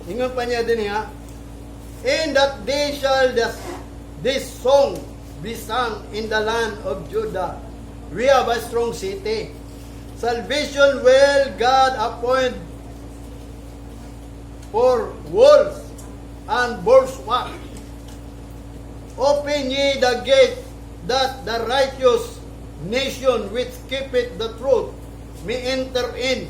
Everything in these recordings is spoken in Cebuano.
Ingon pa niya din ha, "In that day shall this song be sung in the land of Judah. We have a strong city. Salvation will God appoint for walls and bulwark. Open ye the gate, that the righteous nation which keepeth the truth may enter in."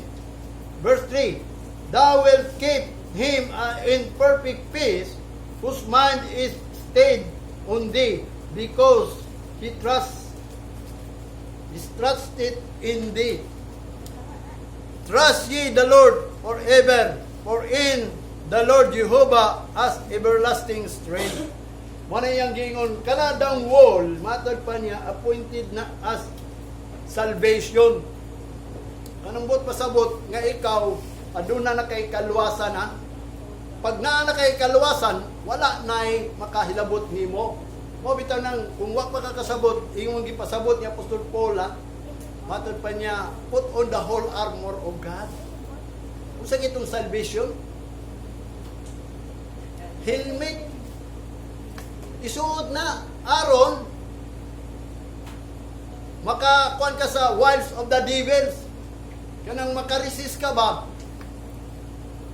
Verse 3: "Thou wilt keep him in perfect peace, whose mind is stayed on thee, because he trusted in thee. Trust ye the Lord forever, for in the Lord Jehovah has everlasting strength." Mao na iyang giingon, kanang wall, matod pa niya, appointed na as salvation. Kanang buot pasabot nga ikaw, aduna na kay kaluwasan ha. Pag naa na kay kaluwasan, wala na'y makahilabot nimo. Mao bitaw nang kung wa pa ka kasabot, imong gipasabot ni Apostol Paul ha, matod pa niya, put on the whole armor of God. Unsa itong salvation? Helmet. Isuot na aron makakuan ka sa wiles of the devils. Kanang makaresist ka ba?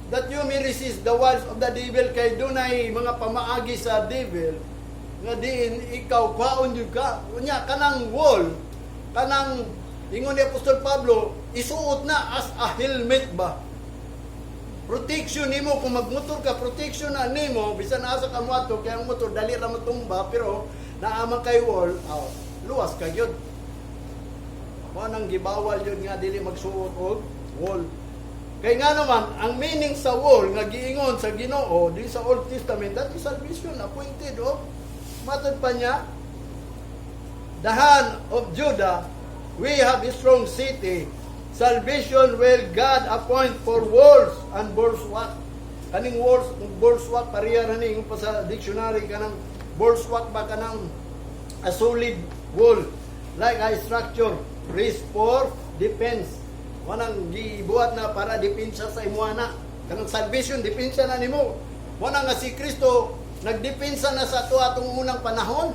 That you may resist the wiles of the devil, kay dunay mga pamaagi sa devil nga diin ikaw kwaon jud ka. Unya kanang wall, kanang ingon ni Apostol Pablo, isuot na as a helmet ba? Protection nimo kung magmotor ka, protection na nimo bisan asa ka moadto, kay ang motor dali ra motumba, pero naa man kay wall, oh, luwas ka gyud. Mao nang gibawal yun nga dili magsuot og wall. Kay nga naman, ang meaning sa wall nga giingon sa Ginoo di sa Old Testament, that is salvation appointed, oh. Matod pa niya, the hand of Judah, we have a strong city. Salvation will God appoint for walls and bulwark. Kaning walls, bulwark, pareha ra ni pa sa dictionary, kanang bulwark ba, kanang a solid wall like a structure raised for defense. Wanang gibuhat na para depensa sa imuha na. Kanang salvation, depensa na nimo. Wala nga si Kristo nagdepensa na sa ato atong unang panahon.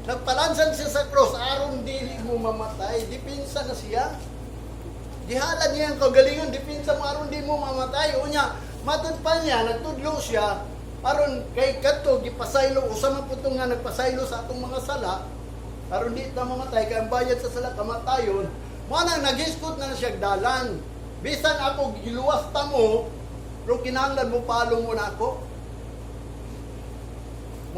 Nagpalansan siya sa cross aron dili mo mamatay. Depensa na siya. Gihalad niya ang kagalingon, depensa mo aron di mo mamatay. Unya, matud pa niya, nagtudlo siya aron kay kadto gipasaylo, usa man pud nga nagpasaylo sa atong mga sala aron di ta mamatay, kay ang bayad sa sala kamatayon. Mao nang naghisgot na siya dalan. Bisan ako giluwas ta mo, pero kinahanglan mo follow mo na ako.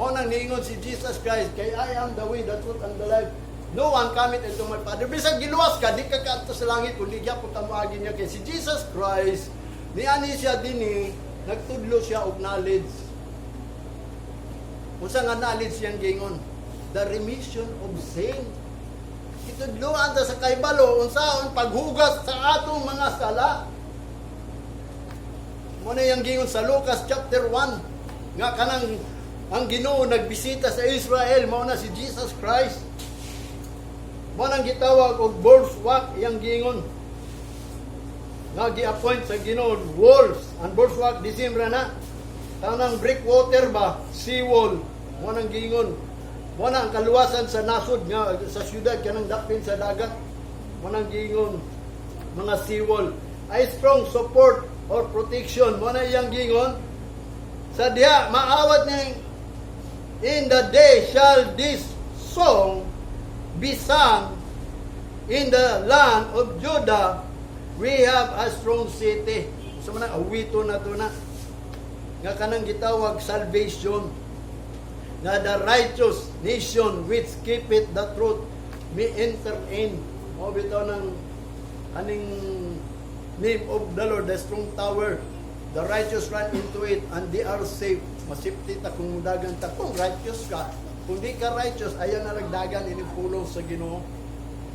Mao nang niingon si Jesus Christ, kay "I am the way, the truth, and the life. No one cometh unto my Father." Bisan giluwas ka, di ka kaadto sa langit kung di gyapon ta moagi niya. Kay si Jesus Christ, niani siya dinhi, nagtudlo siya og knowledge. Unsa nga knowledge siyang giingon? The remission of sin. Gitudloan ta sa kahibalo unsaon paghugas sa atong mga sala. Mao na yang giingon sa Lucas chapter 1 nga kanang ang Ginoo nagbisita sa Israel, mao na si Jesus Christ. Mao nang gitawag og bulwark yang giingon nga gi-appoint sa Ginoo, walls and bulwark, December na kanang breakwater ba, seawall. Mao nang giingon, mao na ang kaluwasan sa nasod nga sa syudad, kanang dapin sa dagat. Mao nang giingon mga seawall ay strong support or protection. Mao na iyang giingon sa diha maawat niya, "In the day shall this song be sung in the land of Judah, we have a strong city." So man awito na to na nga kanang gitawag salvation, nga the righteous nation which keepeth the truth may enter in. Mao bitaw ng kaning name of the Lord, the strong tower. The righteous run into it and they are safe. Masipti ta kung dagan ta kung righteous ka. Kung di ka righteous, ayaw na nagdagan ini pulong sa Ginoo.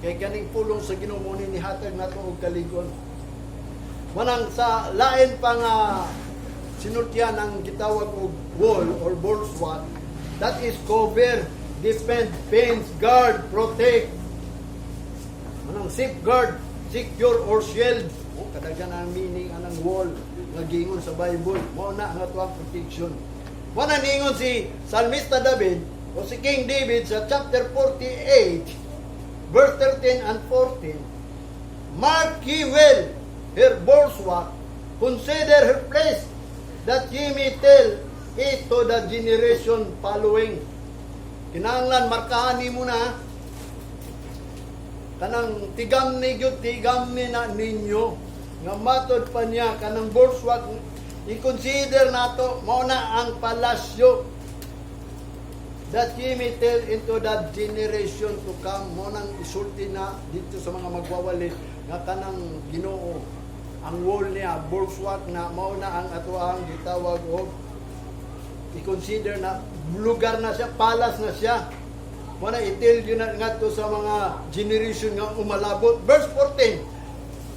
Kay kaning pulong sa Ginoo mo ni nihatag nato og kaligon. Manang sa lain pa nga sinultian ang gitawag og wall or bulwark, that is cover, defend, fence, guard, protect. Manang safeguard, secure or shield. Oh, kadaghan ang meaning anang wall. nga giingon sa Bible. Mao na ang atuang protection. Mao na niingon si Salmista David o si King David sa chapter 48 verse 13 and 14: "Mark ye well her bulwark, consider her place, that ye may tell it to the generation following." Kinahanglan markahan nimo na, kanang tigam ni gyud, tigam ni na ninyo nga matod pa niya kanang bulwark, i-consider nato, mao na ang palasyo, "that ye may tell into the generation to come." Mao nang isulti na dito sa mga magwawali nga kanang Ginoo, ang wall niya, bulwark na, mao na ang atoang gitawag og i-consider na lugar na siya, palace na siya. Mao na i-tell yun na ngadto sa mga generation nga umalabot. Verse 14: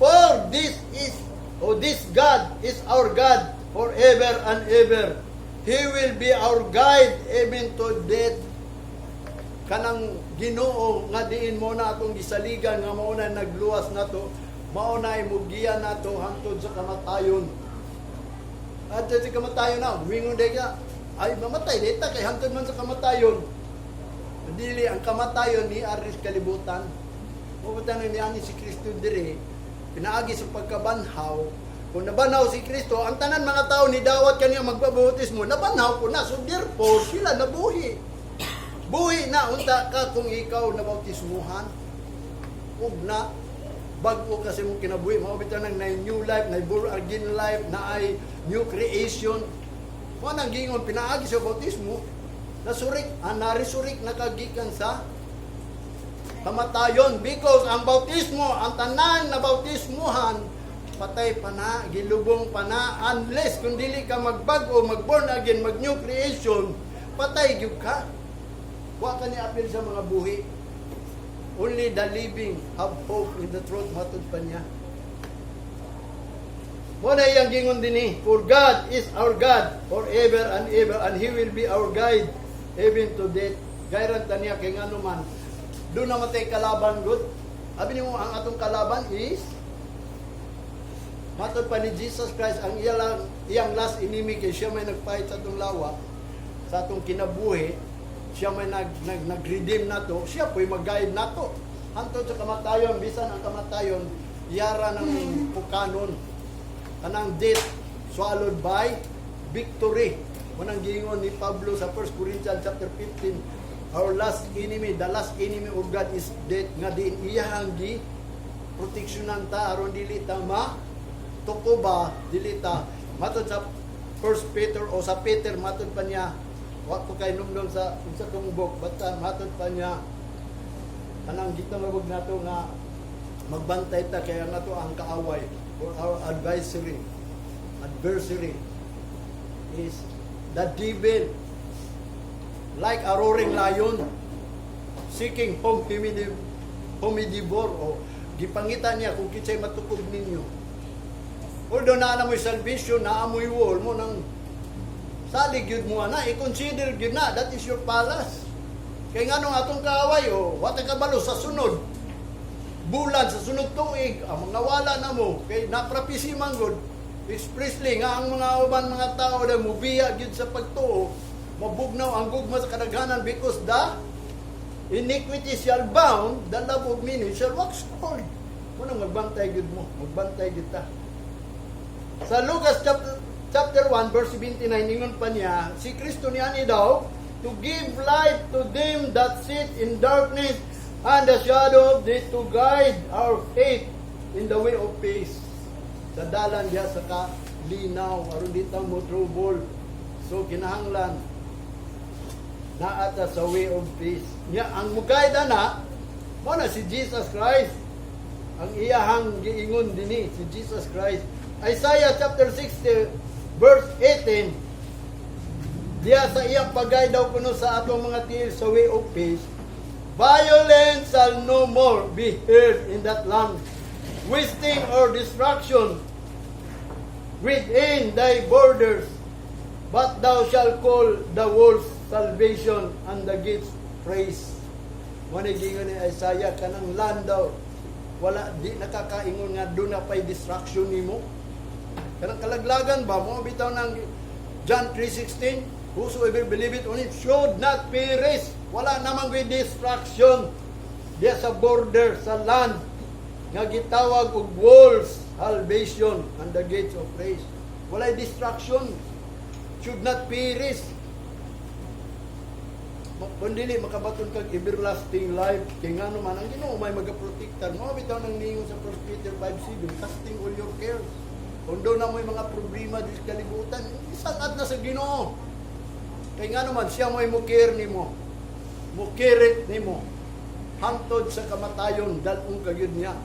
"For this is, oh, this God is our God forever and ever. He will be our guide even to death." Kanang Ginoo nga diin mo na atong gisaligan, nga mao na nagluwas nato, mao na imugiya nato hangtod sa kamatayon. At sa kamatayon na, wingon day ka, ay mamatay dita kay hangtod man sa kamatayon. Dili, ang kamatayon ni aris kalibutan. Pupunta na niani si Kristo dire, pinaagi sa pagkabanhaw. Kung nabanhaw si Kristo, ang tanan mga tao ni dawat kaniya magbabautismo, nabanhaw ko na. So therefore, sila nabuhi. Buhi na unta ka kung ikaw nabautismuhan. Ug na bag-o kasi mong kinabuhi. Mao bitaw nang na new life, na born again life, na ay new creation. Mao nang gingon pinaagi sa bautismo, nasurik, ah, naresurrect na ka gikan sa kamatayon because ang bautismo, ang tanan na bautismuhan, patay pa na, gilubong pa na, unless kung dili ka magbag-o, mag-born again, mag new creation, patay gyud ka. Wa ka ni apil sa mga buhi. Only the living have hope in the truth, matod pa niya. Mo na iyang gingon dinhi, "For God is our God forever and ever, and He will be our guide even to death." Gairan ta niya kay ngano man, doon na matay kalaban good. Abi nimo, ang atong kalaban is, matod pa ni Jesus Christ, ang iya lang, iyang last enemy, kay siya may nagpahit sa atong lawa, sa atong kinabuhi, siya may nag nag-redeem nato, siya po'y mag-guide nato. Hantod sa kamatayon, bisan ang kamatayon, yara ng pukanon. Kanang death swallowed by victory. Munang giingon ni Pablo sa 1 Corinthians chapter 15, our last enemy, the last enemy of God is death, nga diin iyahang gi proteksyonan ta aron dili ta ma tuko ba, dili ta matod sa 1 Peter o sa Peter, matod pa niya, wa ko kay numdum sa unsa tong book, basta matod pa niya kanang gitawag nato nga magbantay ta kay ang ato ang kaaway or our adversary is the devil, like a roaring lion seeking whom he devour, o gipangita niya kung kinsay matukob ninyo. Although naa na mo'y salvation, naa mo'y wall mo nang salig yun mo na, i-consider yun na, that is your palace. Kay nganong atong kaaway, oh, wa ta kabalo sa sunod bulan, sa sunod tuig, ang mga wala na mo, kay naprapisi man gud, expressly nga ang mga uban mga tao na mubiya gyud sa pagtuo, mabugnaw ang gugma sa kadaghanan because the iniquity shall bound, the love of many shall wax cold. Mo nang magbantay gyud mo, magbantay gyud ta. Sa Lucas chapter 1 verse 79, ingon pa niya, si Kristo niani daw to give light to them that sit in darkness and the shadow of death, to guide our feet in the way of peace. Sa dalan diha sa kalinaw aron di ta mo trouble. So kinahanglan naa ta sa way of peace. Nya ang muguide na mo na si Jesus Christ. Ang iyahang giingon dinhi si Jesus Christ. Isaiah chapter 60 verse 18, diya sa iyang pag daw kuno sa atong mga tiil sa way of peace: "Violence shall no more be heard in that land, wasting or destruction within thy borders, but thou shalt call the walls Salvation and the gates Praise." Mo ni giingon ni Isaiah, kanang land daw wala di nakakaingon nga doon na pa'y destruction nimo. Kanang kalaglagan ba mo bitaw ng John 3:16, "Whosoever believeth on it should not perish." Wala namang may destruction diya sa border sa land nga gitawag og walls salvation and the gates of praise. Walay destruction, should not perish. Kung dili makabaton kag everlasting life, kay ngano man ang Ginoo may magaprotektar mo. Bitaw nang ningon sa 1 Peter 5:7, "Casting all your cares." Kung doon na mo'y mga problema di sa kalibutan, isangad na sa Ginoo. Kay ngano man siya mo'y mo-care nimo. Mo-care nimo. Hangtod sa kamatayon, dal-ong kagyud niya.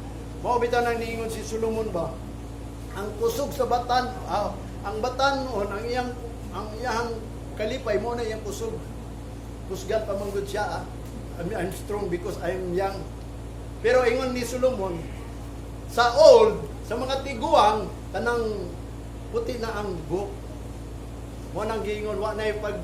Mao bitaw nang niingon si Solomon ba? Ang kusog sa batan, ang batan-on, ang iyang kalipay mo na iyang kusog. Kusgan pa man gud siya. I'm strong because I'm young. Pero ingon ni Solomon, sa old, sa mga tiguang, kanang puti na ang buhok. Mo nang giingon, wa na pag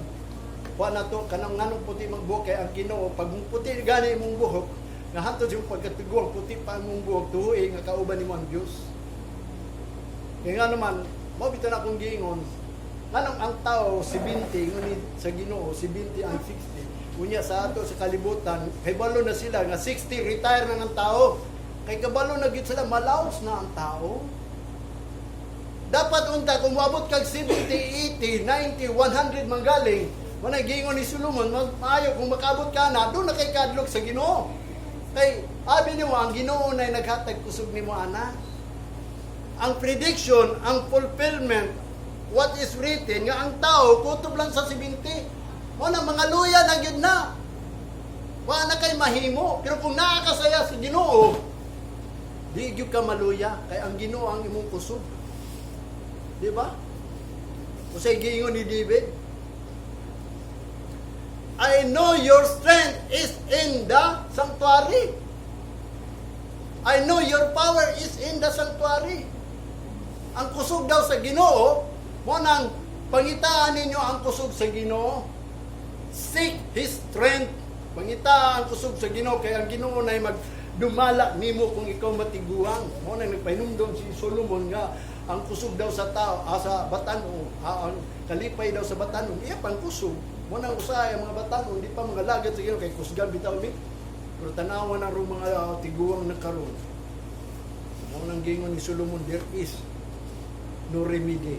wa na to kanang nganong puti magbuhok, kay ang Ginoo, pag puti gani imong buhok nga hantod sa imong pagkatiguang puti pa ang imong buhok, tuohi nga kauban nimo ang Dios. Kay nga naman, mao bitaw na akong giingon, nganong ang tao 70, ngunit sa Ginoo 70 ang 60. Unya sa ato sa kalibutan, kay balo na sila nga 60 retire na ng tao. Kay kabalo na gyud sila, malaos na ang tao. Dapat unta kung moabot kag 70, 80, 90, 100 manggaling, wala giingon ni Solomon, maayo kung makabot ka na, doon na kay kadlok sa Ginoo. Kay abi nimo, ang Ginoo na naghatag kusog nimo ana. Ang prediction, ang fulfillment, what is written, nga ang tao kutob lang sa 70. Mo na mga luya na gyud na. Wa na kay mahimo. Pero kung naa ka saya sa Ginoo, di gyud ka maluya kay ang Ginoo ang imong kusog. Di ba? Usay giingon ni David, "I know your strength is in the sanctuary. I know your power is in the sanctuary." Ang kusog daw sa Ginoo, mo nang pangitaan ninyo ang kusog sa Ginoo. Seek His strength. Pangitaan ang kusog sa Ginoo kay ang Ginoo nay magdumala nimo kung ikaw matiguang. Mo nang nagpahinumdom si Solomon nga ang kusog daw sa tao, sa batan-o, ang kalipay daw sa batan-on, iya pang kusog. Mo nang usahay ang mga batan-on, di pa mga lagad sa Ginoo kay kusgan bitaw mi. Pero tanawa na ro mga tiguang na karon. Mo nang gingon ni Solomon, there is no remedy.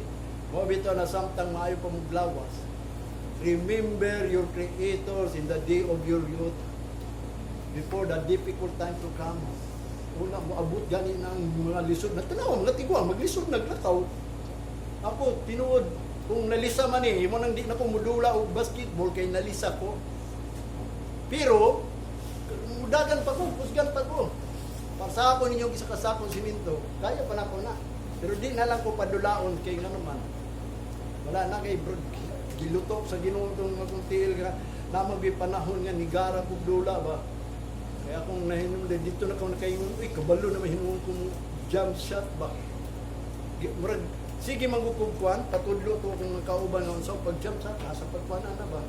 Mo bitaw na samtang maayo pa mong lawas, remember your creators in the day of your youth before the difficult time to come. Una mo abot gani ng mga lisod na tanaw, mga tiguang maglisod naglakaw. Ako tinuod kung nalisa man eh, mo nang di na ko mudula og basketball kay nalisa ko. Pero mudagan pa ko, kusgan pa ko. Para sa ako ninyo isa ka sakong simento, kaya pa na ko na. Pero di na lang ko padulaon kay nga naman. Wala na kay bro, giluto sa Ginoo tong akong tiil nga namag panahon nga nigara kog dula ba. Kaya kung nahinumdum dito na ko nakaingon, uy, kabalo na mahinuon ko mo jump shot ba. Murag sige manggukog kuan, patudlo to kung kauban nga unsa pag jump shot, asa pagkuan na ba.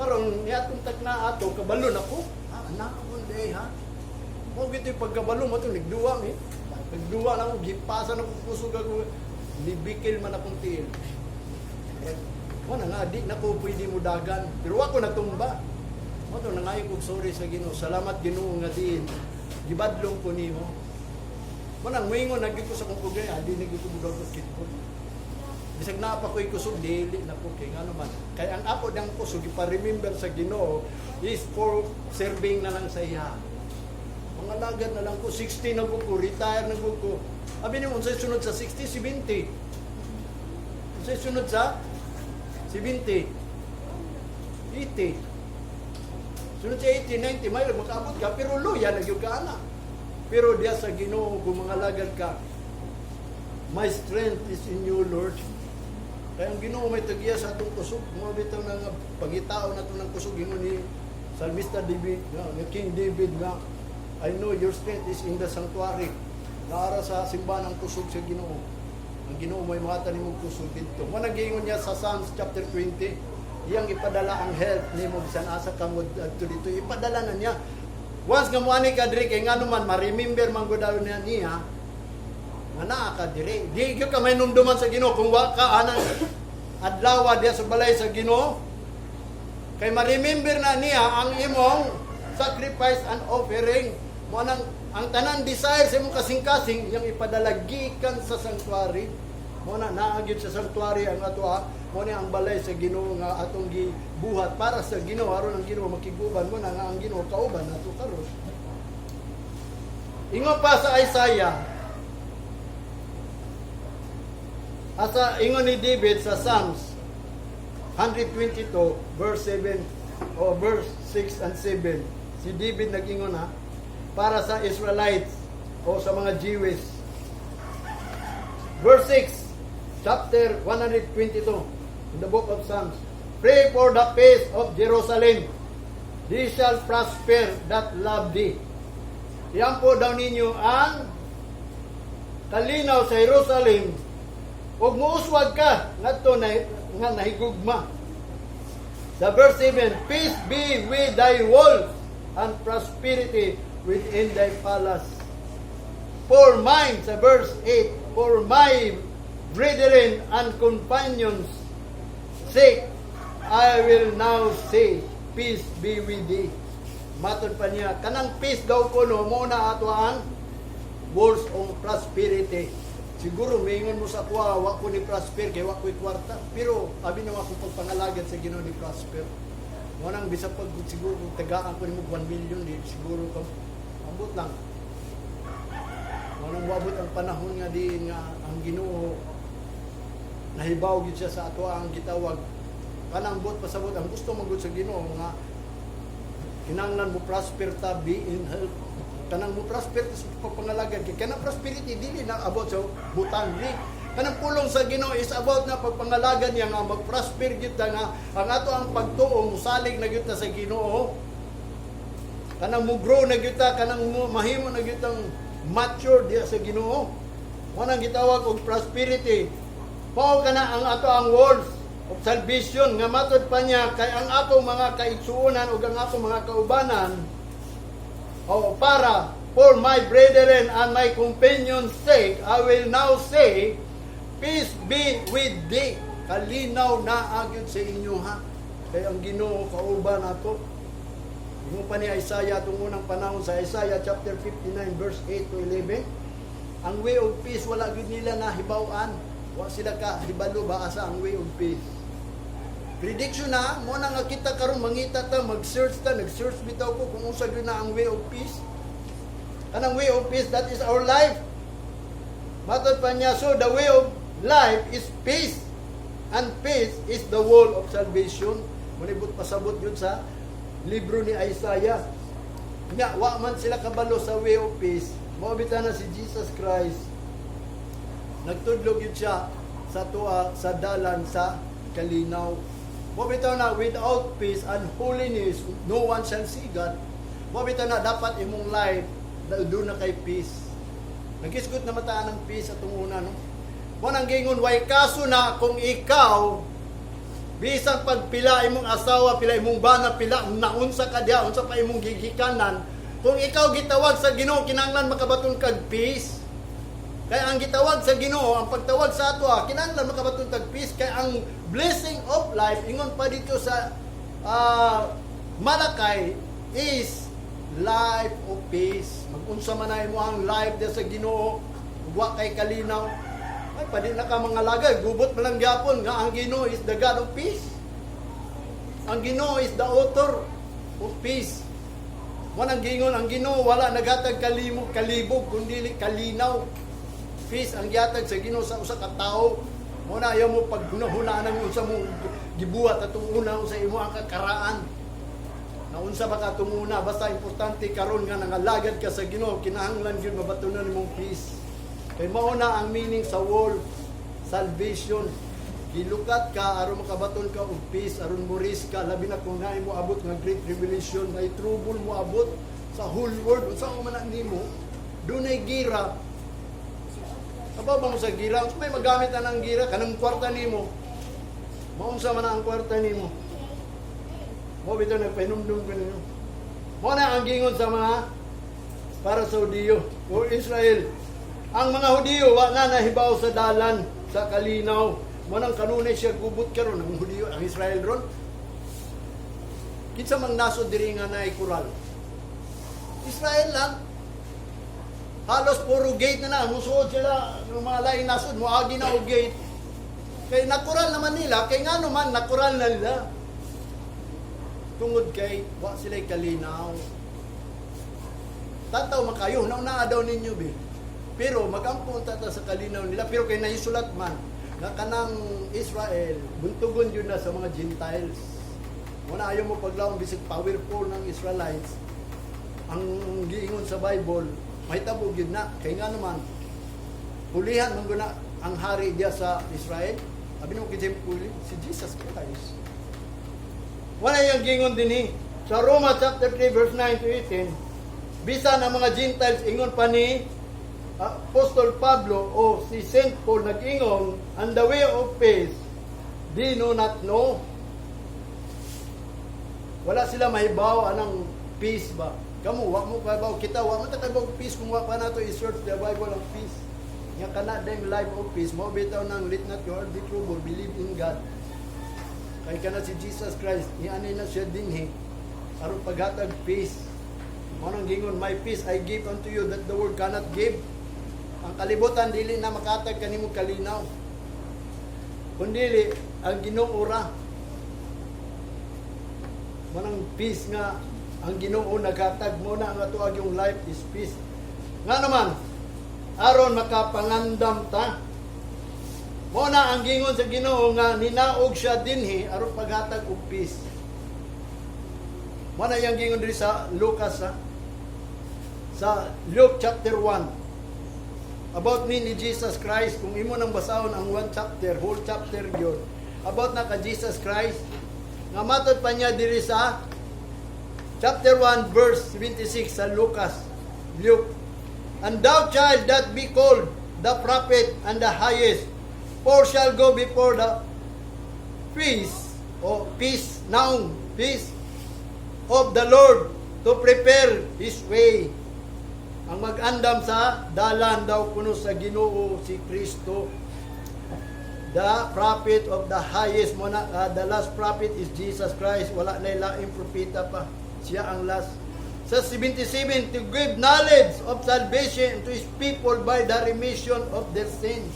Karon niatong tag na ato kabalo na ko. Ah, anak ko day ha. Mo gito yung pagkabalo mo to nagduwa mi. Nagduwa na ako, gipasa na ko kusog ako. Nibikil man akong tiil. Wala nga, di na ko pwede mo dagan. Pero ako natumba. Mo to nangayo kog sorry sa Ginoo. Salamat, Ginoo, nga diin gibadlong ko nimo. Mo nang moingon na gyud ko sa akong kugay, di na gyud ko mo basketball. Bisag naa pa ko'y kusog, dili na ko kay ngano man. Kay ang ako dang kusog ipa-remember sa Ginoo is for serving na lang sa iya. Mga lagad na lang ko, 60 na ko, retire na ko. Abi nimo, unsay sunod sa 60, 70. Unsay sunod sa 70? 80. Sunod sa 80, 90, may makaabot ka, pero luya na gyud ka ana. Pero diya sa Ginoo kung mga lagad ka, "My strength is in you, Lord." Kaya ang Ginoo may tagiya sa atong kusog, mga bitaw na nga pangitao na ng kusog, ingon ni Salmista David, nga King David nga, "I know your strength is in the sanctuary." Naara sa simbahan ang kusog sa Ginoo. Ang Ginoo may mga nimo kusog didto. Mo nang giingon niya sa Psalms chapter 20, iyang ipadala ang help nimo bisan asa ka mo adto dito, ipadala na niya. Once nga moani ka diri, kay ngano man ma-remember man gud niya niya. Nga naa ka diri. Di gyud ka mahinumduman sa Ginoo kung wa ka anang adlaw diya sa balay sa Ginoo. Kay ma-remember na niya ang imong sacrifice and offering. Mo nang ang tanan desire sa imong kasing-kasing iyang ipadala gikan sa sanctuary. Mo na naa gyud sa sanctuary ang ato. Mo ni ang balay sa Ginoo nga atong gibuhat para sa Ginoo, aron ang Ginoo makiguban. Mo na nga ang Ginoo kauban nato karon. Ingon pa sa Isaiah, asa ingon ni David sa Psalms 122 verse 7 o verse 6 and 7. Si David nag-ingon ha, para sa Israelites o sa mga Jewish. Verse 6, chapter 122 in the book of Psalms. "Pray for the peace of Jerusalem. They shall prosper that love thee." Yan po daw ninyo ang kalinaw sa Jerusalem ug muuswag ka ngadto na nga nahigugma. Sa verse 7, "Peace be with thy walls and prosperity within thy palace." For mine, sa verse 8, "For my brethren and companions' sake, I will now say, peace be with thee." Matod pa niya, kanang peace daw kuno mo na ato ang words of prosperity. Siguro maingon mo sa kuha, wa ko ni prosper kay wa ko'y kwarta. Pero abi na akong pagpangalagad sa Ginoo ni prosper. Mo nang bisag pag siguro kung tagaan ko nimo 1 million, di siguro ka ambot lang. Mo nang moabot ang panahon nga di nga ang Ginoo nahibaw gyud siya sa ato ang gitawag kanang buot pasabot. Ang gusto magud sa Ginoo nga kinahanglan mo prosper ta, be in health, kanang mo prosper ta sa pagpangalagad, kay kanang prosperity dili na about sa butang di. Kanang pulong sa Ginoo is about na pagpangalagad niya nga mag-prosper gyud ta, nga ang ato ang pagtuo musalig na gyud ta sa Ginoo, kanang mo grow na gyud ta, kanang mo mahimo na gyud tang mature diya sa Ginoo. Mo nang gitawag og prosperity. Mao kana ang ato ang words of salvation nga matod pa niya, kay ang akong mga kaigsuonan ug ang akong mga kaubanan o para "For my brethren and my companions' sake, I will now say, peace be with thee." Kalinaw na agyud sa inyo ha, kay ang Ginoo kauban nato. Ingon pa ni Isaiah itong unang panahon sa Isaiah chapter 59 verse 8 to 11. Ang way of peace wala gyud nila nahibaw-an. Wa sila ka hibalo ba asa ang way of peace. Prediction na, mo na nga kita karon mangita ta, mag-search ta, nag-search bitaw ko kung unsa gyud na ang way of peace. Kanang way of peace, that is our life. Matod pa niya, so the way of life is peace. And peace is the wall of salvation. Munibot pasabot yun sa libro ni Isaiah. Nga, wa man sila kabalo sa way of peace. Mao bitaw na si Jesus Christ. Nagtudlog yun siya sa tuwa, sa dalan sa kalinaw. Mao bitaw na without peace and holiness, no one shall see God. Mao bitaw na dapat imong life, doon na kay peace. Nagisgot na mataan ng peace atong una, no? Mo nang gingon, way kaso na kung ikaw, bisan pagpila imong asawa, pila imong bana, pila naunsa ka diha, unsa pa imong gigikanan, kung ikaw gitawag sa Ginoo, kinahanglan makabaton kag peace. Kaya ang gitawag sa Ginoo, ang pagtawag sa ato, kinahanglan makabaton kag peace, kay ang blessing of life, ingon pa dito sa Malakay, is life of peace. Magunsa man na imo ang life diya sa Ginoo, ug wa kay kalinaw. Ay, padi na ka mga lagay, gubot man lang gyapon nga ang Ginoo is the God of peace. Ang Ginoo is the author of peace. Walang gingon ang Ginoo wala naghatag kalimo kalibog kundi kalinaw. Peace ang gihatag sa Ginoo sa usa ka tawo. Mo na ayaw mo paghunahunaan ang unsa mo gibuhat atong una, unsa imo ang kakaraan. Na unsa ba ka atong una, basta importante karon nga nangalagad ka sa Ginoo, kinahanglan gyud mabatunan nimong peace. Kay mao na ang meaning sa word salvation. Gilukat ka aron makabaton ka og peace, aron mo risk ka, labi na kung naay mo abot nga great revelation, may trouble mo abot sa whole world, unsa man na nimo, dunay gira. Kabaw ba mo sa gira? Unsa may magamit na ng gira kanang kwarta nimo? Maunsa man ang kwarta nimo? Mo bitaw nagpahinumdum ko ninyo. Mo na ang gingon sa mga para sa Hudiyo o Israel. Ang mga Hudiyo wa na nahibaw sa dalan sa kalinaw. Mao nang kanunay siya gubot karon ang Hudiyo, ang Israel ron. Kinsa mang nasod diri nga naay kural? Israel lang. Halos puro gate na na. Musuod sila ng mga laing nasod. Muagi na og gate. Kay nakural naman nila. Kay nga naman, nakural na nila. Tungod kay wa sila'y kalinaw. Tataw man kayo, nauna daw ninyo be. Pero magampo ta sa kalinaw nila. Pero kay naisulat man nga kanang Israel, buntugon yun na sa mga Gentiles. Wala, ayaw mo paglaom bisig powerful ng Israelites. Ang giingon sa Bible, mahitabo gyud na kay nga naman pulihan man guna ang hari diya sa Israel. Abi mo kinsa puli? Si Jesus Christ. Wala yung giingon dinhi sa Roma chapter 3 verse 9 to 18. Bisan ang mga Gentiles, ingon pa ni Apostol Pablo o si Saint Paul, nag-ingon, "And the way of peace they do not know." Wala sila mahibaw anang peace ba. Kamo wa mo kabaw, kita wa man ta kabaw peace kung wa pa nato i-search the Bible ang peace. Nga kana dayong life of peace mo bitaw nang "Let not your heart be troubled, believe in God." Kay kana si Jesus Christ, niani na siya dinhi aron paghatag peace. Mao nang gingon, "My peace I give unto you that the world cannot give." Ang kalibutan dili na makatag kanimo kalinaw. Kundili ang Ginoo ra. Mao nang peace nga ang Ginoo naghatag mo na ang ato yung life is peace. Nga naman, aron makapangandam ta. Mo na ang gingon sa Ginoo nga ninaog siya dinhi aron paghatag og peace. Mo na yang gingon diri sa Lucas ha? Sa Luke chapter 1. About ni Jesus Christ, kung imo nang basahon ang one chapter, whole chapter gyud. About na ka Jesus Christ. Nga matod pa niya diri sa chapter 1 verse 76 sa Lucas. Luke. "And thou, child, that be called the prophet and the Highest, for shall go before the face o peace noun peace of the Lord to prepare His way." Ang mag-andam sa dalan daw kuno sa Ginoo si Kristo. The prophet of the Highest mo na, the last prophet is Jesus Christ. Wala na laing propeta pa. Siya ang last. Sa 77, "To give knowledge of salvation to His people by the remission of their sins."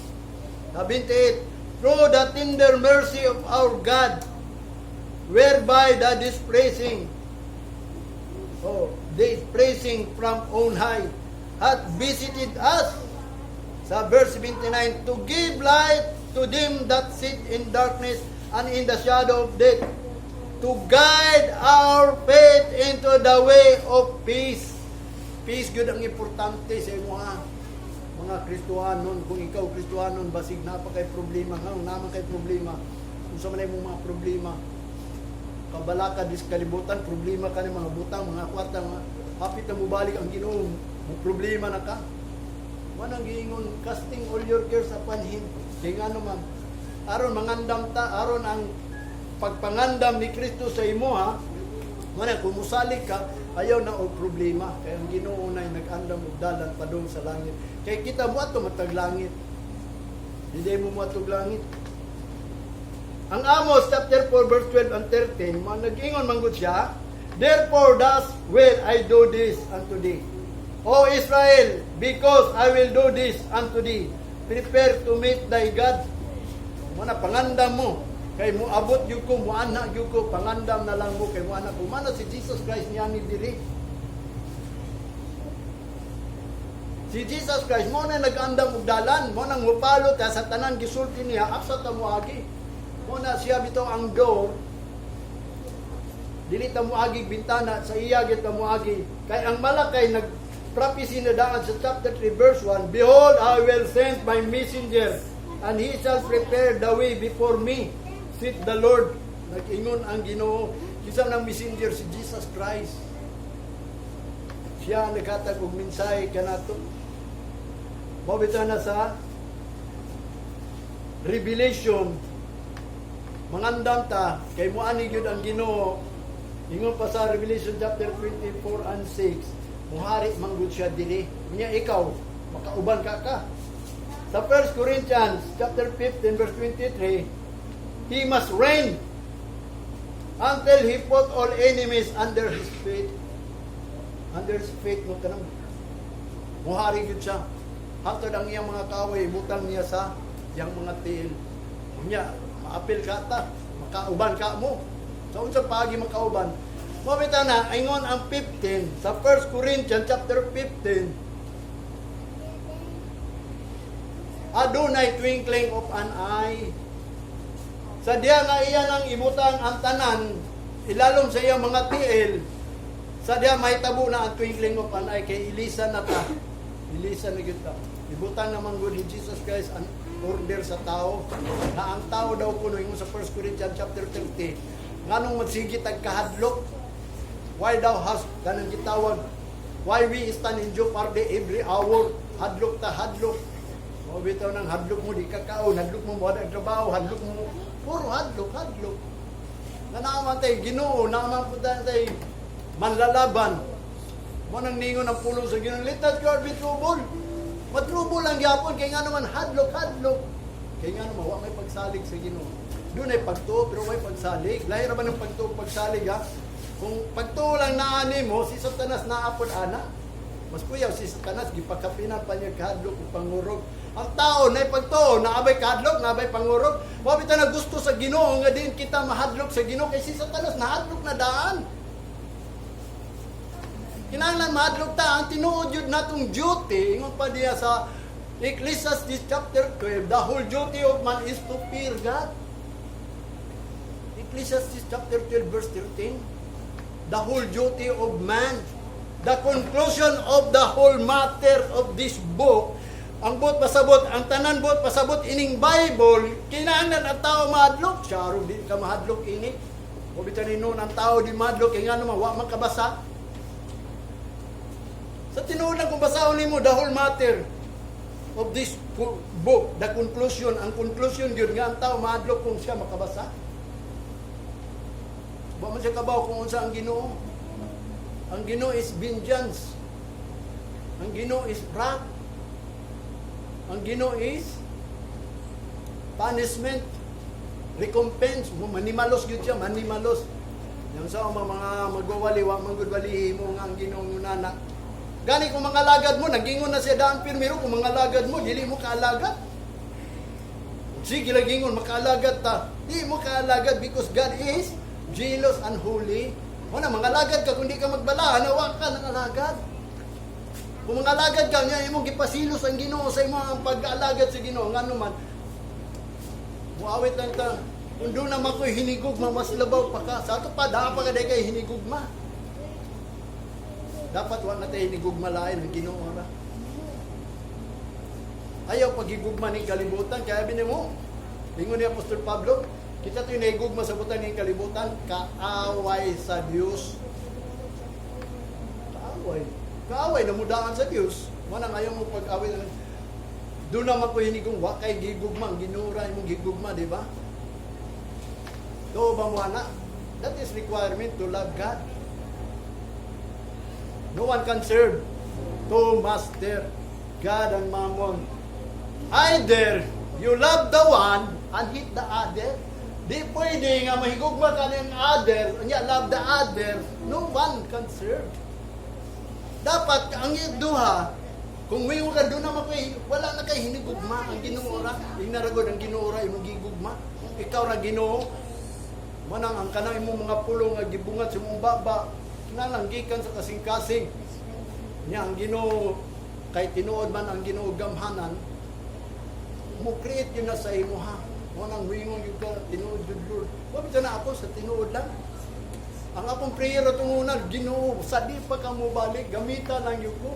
Sa 28, "Through the tender mercy of our God, whereby the displacing, oh, displacing from on high, hath visited us." Sa verse 79, "To give light to them that sit in darkness and in the shadow of death, to guide our feet into the way of peace." Peace gyud ang importante sa imo ha. Mga Kristohanon, kung ikaw Kristohanon, basig na pa kay problema, nga naman kay problema. Kung sa man imong mga problema, kabalaka dis kalibutan, problema ka ng mga butang, mga kwarta, mga hapit na mubalik ang Ginoo, mo problema na ka. Manang giingon, "Casting all your cares upon Him." Kaya nga naman, aron mangandam ta, aron ang pagpangandam ni Kristo sa imo ha, mana kung musalig ka, ayaw na og problema. Kaya ang Ginoo na nag-andam og dalan padung sa langit. Kay kita mo ato matag langit. Hindi mo moadtog langit. Ang Amos chapter 4 verse 12 and 13, mga nag-ingon manggod siya, "Therefore thus will I do this unto thee, O Israel, because I will do this unto thee. Prepare to meet thy God." Muna pangandam mo. Kay mo abot gyud ko, muana gyud ko, pangandam na lang mo kay muana ko. Mana si Jesus Christ niya ni diri. Si Jesus Christ mo na nag-andam og dalan, mo nang mupalo ta sa tanan gisulti niya, asa ta moagi. Mo na siya bitaw ang door. Dili ta moagi bintana, sa iya gyud ta moagi. Kay ang Malakay nag prophecy na daan sa chapter 3 verse 1, "Behold, I will send my messenger, and he shall prepare the way before me, saith the Lord." Nag-ingon ang Ginoo. Kinsa nang messenger? Si Jesus Christ. Siya ang naghatag og mensahe kanato. Mao bitaw na sa Revelation, mangandam ta kay moani gyud ang Ginoo. Ingon pa sa Revelation chapter 24 and 6, muhari man gud siya diri. Nya ikaw Makauban ka ka. Sa 1 Corinthians chapter 15 verse 23, he must reign until he put all enemies under his feet. Under his feet mo kanang muhari gyud siya. Hangtod ang iyang mga kaaway butang niya sa iyang mga tiil. Unya, maapil ka ta, makauban ka mo. Sa unsa paagi makauban? Mao bitaw na ingon ang 15 sa 1 Corinthians chapter 15. Adunay twinkling of an eye. Sa diya nga iya nang ibutang ang tanan, ilalom sa iyang mga tiil, sa diya mahitabo na ang twinkling of an eye, kay ilisan na ta. Ilisan na gyud ta. Ibutang naman gud ni Jesus Christ ang order sa tao. Na ang tao daw kuno, ingon sa 1 Corinthians chapter 30, nganong magsige tag kahadlok? Why thou hast kanang gitawag? Why we stand in jeopardy every hour? Hadlok ta, hadlok. Mao bitaw nang hadlok mo di ka kaon, hadlok mo mo ang trabaho, hadlok mo puro hadlok, hadlok. Na naa man tay Ginoo, naa man pud tay manlalaban. Mao nang ningon ang pulong sa Ginoo, "Let not your heart be troubled." Matrouble lang gyapon kay nga naman hadlok, hadlok. Kay nga naman wa may pagsalig sa Ginoo. Dunay pagtuo pero way pagsalig. Lahi ra ba ng pagtuo, pagsalig, ha? Kung pagtuo lang naa nimo, si Satanas naa pod ana. Mas kuyaw si Satanas, gipakapinan pa niya kahadlok ug pangurog. Ang tao na pagtuo, naa bay kahadlok, naa bay pangurog. Wa bitaw na gusto sa Ginoo nga din kita mahadlok sa Ginoo kay si Satanas nahadlok na daan. Kinahanglan mahadlok ta. Ang tinuod yun natong duty, ingon pa diya sa Ecclesiastes chapter 12, the whole duty of man is to fear God. Ecclesiastes chapter 12 verse 13. The whole duty of man. The conclusion of the whole matter of this book, ang buot pasabot, ang tanan buot pasabot ining Bible, kinahanglan ang tao mahadlok. Siya di ka mahadlok ini. O bitan ni noon ang tao di mahadlok, kay nga naman, wa man kabasa. Sa tinuod lang kung basahon nimo the whole matter of this book, the conclusion, ang conclusion gyud nga ang tao mahadlok kung siya makabasa. Wa man siya kabaw kung unsa ang Ginoo. Ang Ginoo is vengeance. Ang Ginoo is wrath. Ang Ginoo is punishment, recompense. Manimalos gyud siya, manimalos. Yang sa mga magwawali, wa man gud walihi mo nga ang Ginoo nana. Gani kung mga lagad mo, nagingon na siya daan pirmiro, kung mga lagad mo, dili mo kaalagad. Sige lagingon, makaalagad ta. Di mo kaalagad because God is jealous and holy. Wala, mga lagad ka, kung di ka magbalaan, wa ka ng alagad. Kung mga alagad ka, nga imong gipasilos ang Ginoo sa imong ang pag-alagad sa Ginoo, ngano man, muawit lang ta, kung doon naman ko'y hinigugma, mas labaw pa ka. Sa ato pa, daa pa ka kay hinigugma. Dapat wa na tayo hinigugma lain ang Ginoo ra. Ayaw pagigugma ning kalibutan. Kaya bini mo, ingon ni Apostol Pablo, kita to'y nahigugma sa butang ning kalibutan, kaaway sa Dios. Kaaway. Kaaway na mudaan sa Dios. Manang ayaw mo pag-away. Doon naman ko hinigong, wa kay gigugma, ang Ginoo ra imong gigugma, di ba? Do ba mo ana? That is requirement to love God. No one can serve two master, God and Mammon. Either you love the one and hate the other. Di pwede nga mahigugma ka ng other, nya love the other. No one can serve. Dapat ang duha, kung may ka doon naman kay wala na kay hinigugma ang Ginoo ra. Inaragod ang Ginoo ra imong gigugma. Ikaw ra Ginoo. Manang ang kanang imong mga pulong nga gibungat sa imong baba, kinahanglan gikan sa kasing-kasing. Nya ang Ginoo kay tinuod man ang Ginoo gamhanan, mo create yun na sa imo ha. Mo nang muingon gyud ka tinuod gyud, Lord. Wa bitan na ako sa tinuod lang. Ang akong prayer atong una, "Ginoo, sa di pa ka mo balik, gamita lang gyud ko."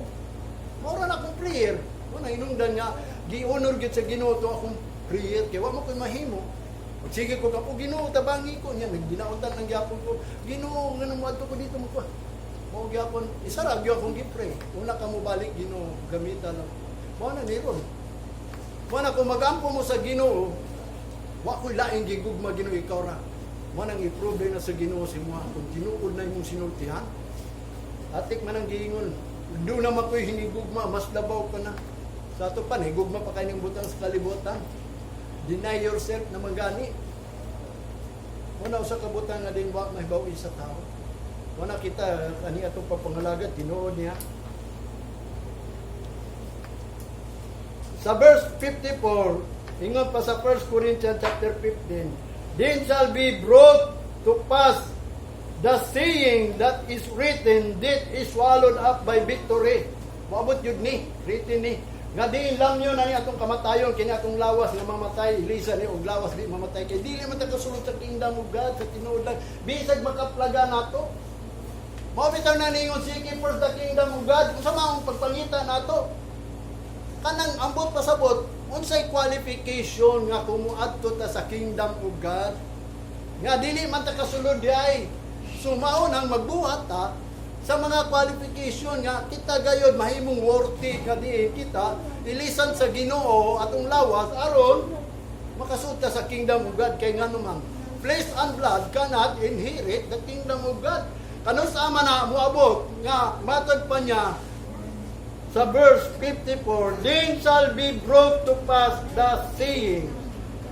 Mao ra na akong prayer. Mo nang inungdan nga gi-honor gyud sa Ginoo to akong prayer kay wa mo koy mahimo. Sige ko kapo, "Ginoo, tabangi ko." Nya nagdinautan lang gyapon ko. "Ginoo, nganong moadto ko dito mo ko." Mao gyapon, isa ra gyud akong gi-pray. "Una ka mo balik, Ginoo, gamita lang." Mao na ni ron. Mao na kung magampo mo sa Ginoo, wa ko'y laing gigugma, Ginoo, ikaw ra. Mao nang i-prove na sa Ginoo si mo kung tinuod na imong sinultihan. Atik man ang giingon, doon naman ko'y hinigugma, mas labaw ka na. Sa ato pa, higugma pa kaayo ning butang sa kalibutan. Deny yourself na magani. Muna usa ka butang nga din wa mahibaw sa tao. Wala kita ani atong pagpangalagad, tinuod niya. Sa verse 54, ingon pa sa 1 Corinthians chapter 15, "Then shall be brought to pass the saying that is written, 'Death is swallowed up by victory.'" Moabot yun ni, written ni. Nga diin lang yun ani atong kamatayon, kini atong lawas nga mamatay, ilisa ni og lawas di mamatay. Kay dili man ta kasulod sa kingdom of God, sa tinuod lang. Bisag makaplaga nato. Mao bitaw na ningon, "Seek ye first the kingdom of God." Unsa man ang pagpangita nato? Kanang ambot pasabot, unsay qualification nga kung muadto ta sa kingdom of God? Nga dili man ta kasulod diay. So mao nang magbuhat ta sa mga qualification nga kita gayod mahimong worthy nga diin kita ilisan sa Ginoo atong lawas aron makasud ta sa kingdom of God, kay ngano man, flesh and blood cannot inherit the kingdom of God. Kanus ama na moabot nga matod pa niya sa verse 54, "Then shall be brought to pass the saying,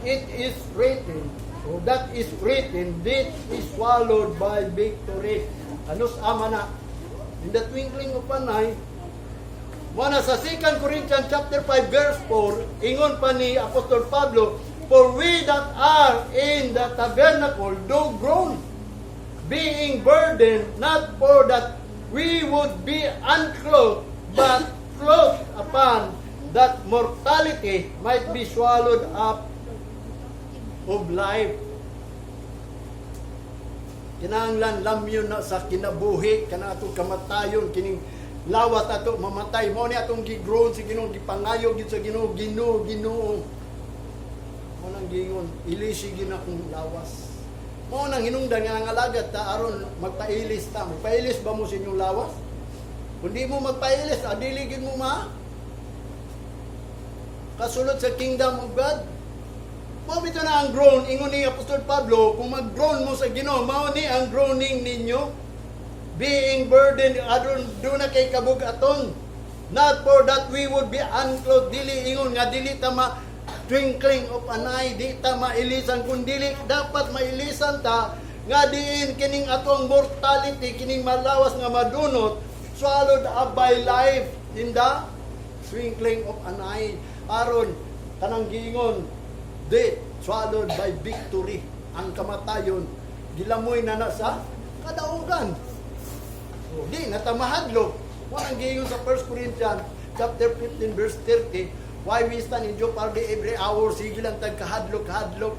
it is written, or that is written, 'Death is swallowed by victory.'" Kanus ama na? In the twinkling of an eye. Muna sa 2 Corinthians chapter 5 verse 4, ingon pa ni Apostol Pablo, "For we that are in the tabernacle do groan, being burdened, not for that we would be unclothed, but clothed upon, that mortality might be swallowed up of life." Kinahanglan lamyon na sa kinabuhi kana atong kamatayon, kining lawas ato mamatay. Mao ni atong gi-groan sa Ginoo, gipangayo gid sa Ginoo, "Ginoo, Ginoo." Mao nang giingon, "Ilisi gid akong lawas." Mao nang hinungdan nga nangalagad ta aron magpailis ta. Magpailis ba mo sa inyong lawas? Kung di mo magpailis, adili gid mo ma kasulod sa kingdom of God. Mao bitaw na ang groan, ingon ni Apostol Pablo, kung mag-groan mo sa Ginoo, mao ni ang groaning ninyo. Being burdened, aron duna kay kabug-aton. Not for that we would be unclothed, dili ingon nga dili ta ma twinkling of an eye, di ta mailisan, kun dili dapat mailisan ta, nga diin kining atong mortality, kining malawas nga madunot, swallowed up by life in the twinkling of an eye. Aron, kanang giingon, death swallowed by victory. Ang kamatayon, gilamoy na na sa kadaugan. So, di na ta mahadlok. Walang giingon sa 1 Corinthians chapter 15 verse 30, why we stand in jeopardy every hour, sige lang tag kahadlok, kahadlok.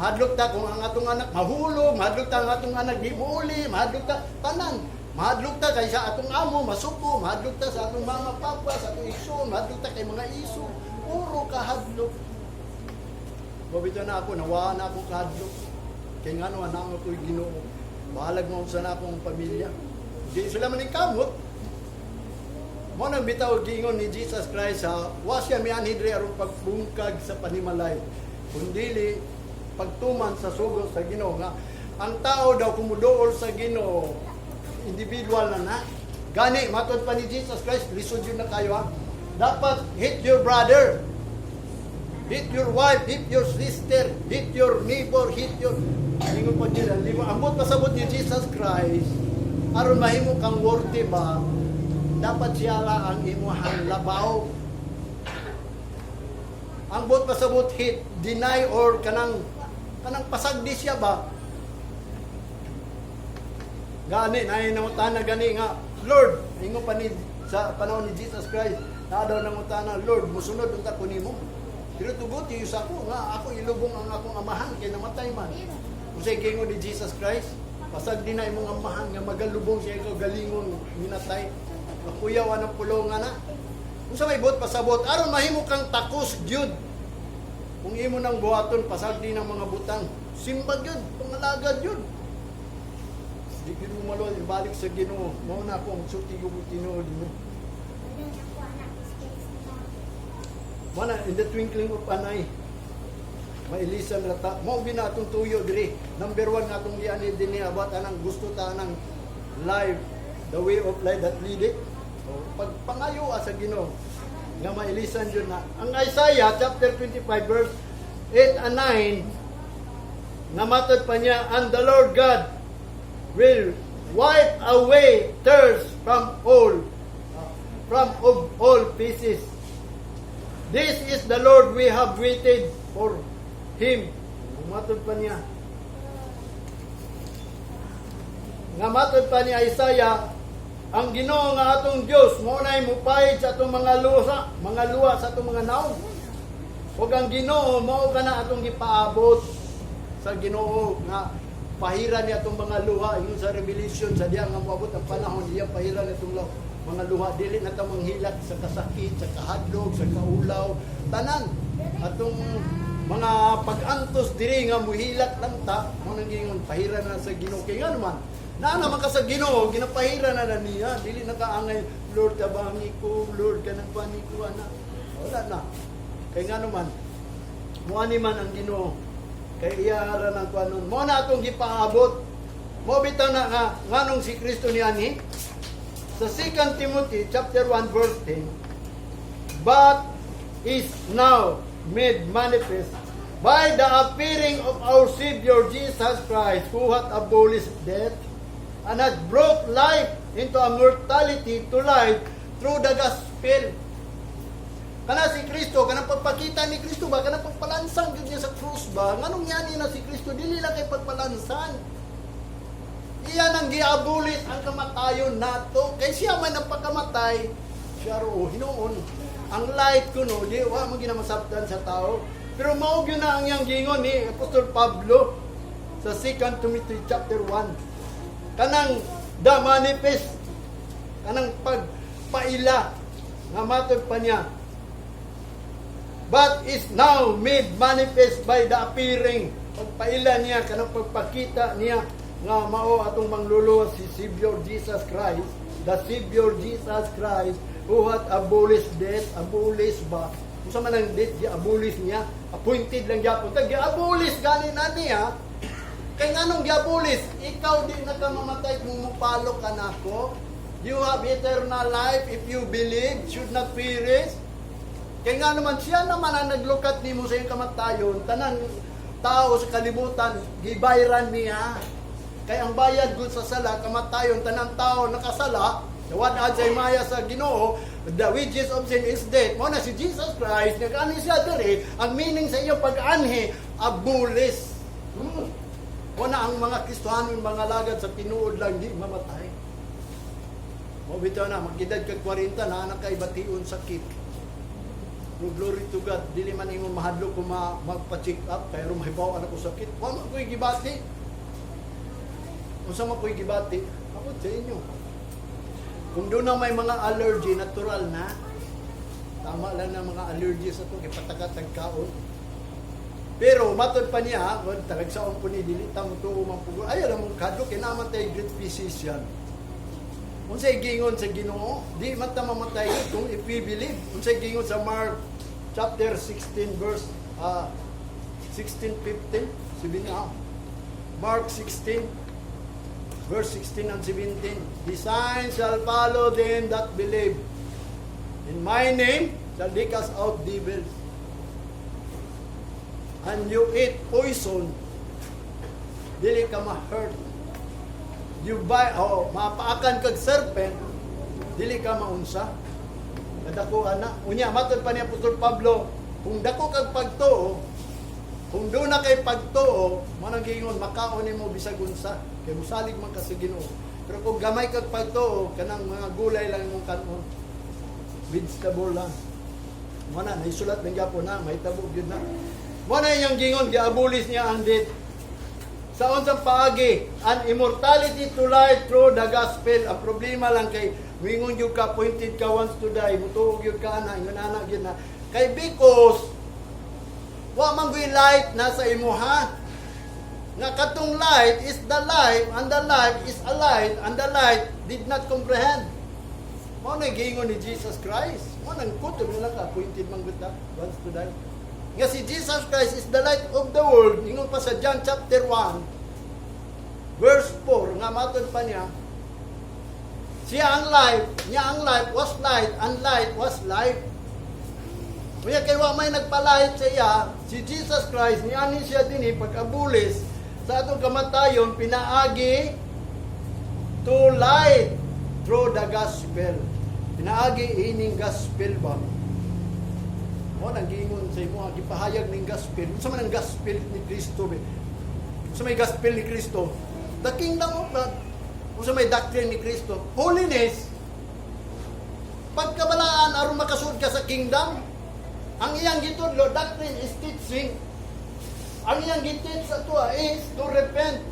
Mahadlok ta kung ang atong anak mahulog, mahadlok ta ang atong anak di muuli, mahadlok ta tanan. Mahadlok ta kay sa atong amo masuko, mahadlok ta sa atong mama, papa, sa atong igsoon, mahadlok ta kay mga iso. Puro kahadlok. Mabito na ako, nawaan na akong kahadlok. Kay ngano, anak ko'y Ginoo. Bahalag mo sa na akong pamilya. Di sila man kamot. Mo nang bitaw giingon ni Jesus Christ ha, wa siya mianhi diri aron pagbungkag sa panimalay. Kundili pagtuman sa sugo sa Ginoo nga ang tao daw kung muduol sa Ginoo, individual na na. Gani matod pa ni Jesus Christ, lisod yun na kayo ha. Dapat hate your brother. Hate your wife, hate your sister, hate your neighbor, hate your. Ingon pa niya, di mo, ambot pasabot ni Jesus Christ, aron mahimo kang worthy ba, dapat siya la ang imuhang labaw. Ang buot pasabot hate, deny or kanang pasagdi siya ba? Gani, na nangutana gani nga, "Lord," ingon pa ni sa panahon ni Jesus Christ, na daw nangutana, "Lord, musunod unta ko nimo. Pero tuguti sa ako nga ako ilubong ang akong amahan kay namatay man." Unsay giingon ni Jesus Christ? "Pasagdi na imong amahan nga magalubong siya ikaw galingon minatay." Makuyaw ang pulong na. Unsa may buot pasabot aron mahimo kang takos gyud. Kung imo nang buhaton, pasagdi ng mga butang, simba gyud, pangalagad gyud. Di gyud mo maluwag, ibalik sa Ginoo. Mao na ako ang sulti ko tinuod mo. Mana in the twinkling of an eye. Mailisan ra ta. Mao gina atong tuyo diri. Number one nga atong giani dinhi about anang gusto ta anang life, the way of life that lead it. So, pagpangayo sa Ginoo. Nga mailisan yun na. Ang Isaiah chapter 25 verse 8 and 9, nga matod pa niya, "And the Lord God will wipe away tears from of all faces. This is the Lord, we have waited for Him." Matod pa niya. Nga matod pa ni Isaiah, ang Ginoo nga atong Dios mao nay mupahid sa atong mga luha sa atong mga nawong. Ug ang Ginoo mao kana atong gipaabot sa Ginoo nga pahiran niya atong mga luha, ingon sa Revelation, sa diya nga moabot ang panahon, iya pahiran niya atong mga luha. Dili na ta manghilak sa kasakit, sa kahadlok, sa kaulaw, tanan atong mga pag-antos diri nga muhilak lang ta. Mao nang giingon pahiran na sa Ginoo, kay nga naman naa naman ka sa Ginoo, ginapahira na na niya. Dili na ka angay, "Lord, tabangi ko, Lord, kanang pani ko," ana. Wala na. Kay nga naman, muani man ang Ginoo. Kay iya ra ng kuanon. Mao na atong gipaabot. Mo bitaw na nga nganong si Kristo ni ani. Sa 2 Timothy chapter 1 verse 10, "But is now made manifest by the appearing of our Savior Jesus Christ, who hath abolished death and hath brought life into immortality to light through the gospel." Kana si Kristo, kanang pagpakita ni Kristo ba, kanang pagpalansang gyud niya sa krus ba, nganong yani na si Kristo, dili lang kay pagpalansang. Iya nang giabulit ang kamatayon nato. Kay siya man ang pagkamatay, siya ro hinuon. Ang light kuno, di wa mo ginamasabtan sa tao. Pero mao gyud na ang iyang gingon ni Apostol Pablo sa 2 Timothy chapter 1. Kanang the manifest, kanang pagpaila nga matod pa niya, "but is now made manifest by the appearing," pagpaila niya, kanang pagpakita niya nga mao atong mangluluwas si Savior Jesus Christ, the Savior Jesus Christ, "who hath abolished death." Abolish ba? Unsa man ang death? Gi-abolish niya, appointed lang gyapon ta, gi-abolish gani na niya. Kay nganong gi-abolish? Ikaw di na ka mamatay kung mupalo ka nako. You have eternal life if you believe, should not perish. Kaya nga naman, siya naman ang naglukat nimo sa iyong kamatayon, tanang tao sa kalibutan, gibayran niya. Kaya ang bayad gud sa sala, kamatayon, tanang tao nakasala, wad sa himaya sa Ginoo, the wages of sin is death. Mao na si Jesus Christ, nag-anhi siya diri, ang meaning sa iyong pag-anhi, abolish. Mao na ang mga Kristohanon, mga lagad sa tinuod lang, di mamatay. Mo bitaw na, magedad kag 40, na anak kay bation sakit. No, glory to God, dili man ingon mahadlok ko magpa-check up pero mahibaw ko sakit. Wa man ko'y gibati. Unsa man ko'y gibati? Ako sa inyo. Kung doon na may mga allergy, natural na. Tama lang na mga allergy sa to, kay patagat kaon. Pero matod pa niya, well, talagsaon po ni dili ta mo tuo man pugo. Ay alam mong kadlok kay naman tay great physician. Unsay gingon sa Ginoo? Di man ta mamatay kung if we believe. Unsay gingon sa Mark chapter 16 verse 16, 15, 17. Mark 16 verse 16 and 17. "The signs shall follow them that believe. In my name shall they cast out devils. And you eat poison, dili ka ma-hurt. You buy, oh, mapaakan kag serpent, dili ka maunsa." Kadako ana. Unya, matod pa ni Apostol Pablo, kung dako kag pagtuo, kung doon na kay pagtuo, manang giingon makaon nimo bisag unsa, kay musalig man ka sa Ginoo. Pero kung gamay kag pagtuo, kanang mga gulay lang imong kanon. Vegetable lang. Mo na naisulat ng gyapon na mahitabo gyud na. Mo na iyang gingon, giabolis niya ang death. Sa unsang paagi? And immortality to life through the gospel. Ang problema lang kay wingon gyud ka, appointed ka once to die, mutuo gyud ka ana, ingon ana gyud na. Kay because wa man gyud light na sa imuha. Nga katong light is the life and the life is a light and the light did not comprehend. Mao na giingon ni Jesus Christ. Mao nang kutob nila ka, appointed man gud ta once to die. Nga si Jesus Christ is the light of the world. Ingon pa sa John chapter 1 verse 4 nga matod pa niya, siya ang life, niya ang life was light and light was life. Unya kay wa may nagpalahit sa iya, si Jesus Christ niani siya dinhi pag-abulis sa atong kamatayon pinaagi to light through the gospel. Pinaagi ining gospel ba? Mo nang giingon sa imo, gipahayag ning gospel. Unsa man ang gospel ni Kristo be? Unsa may gospel ni Kristo? The kingdom of God. Unsa may doctrine ni Kristo? Holiness. Pagkabalaan aron makasud ka sa kingdom. Ang iyang gitudlo, doctrine is teaching. Ang iyang giteach sa atoa is to repent